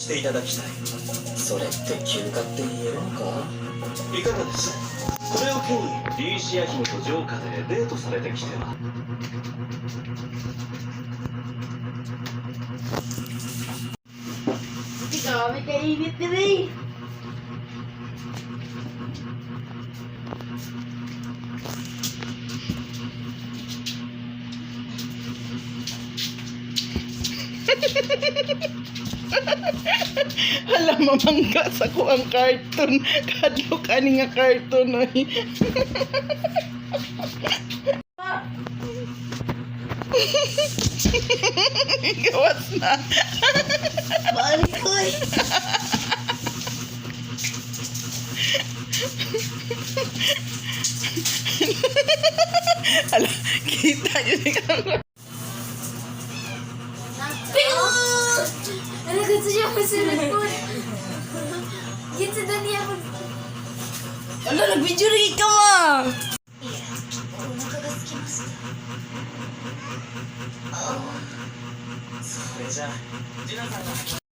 していただきたい。それって休暇って言えるのか？いかがです？これを機に、リーシア姫と城下でデートされてきては？ Grabe kainit din eh. Hala, mamangga sa ko ang cartoon. Kadlok ani nga cartoon oy. Gawas na. Balik ko eh. Hala, kita yun ang Ano gusto siya masunod po? Yun sa Dania pag. Hala, nag-video rin ka ma. お腹が空きました。それじゃ、ジュナさんが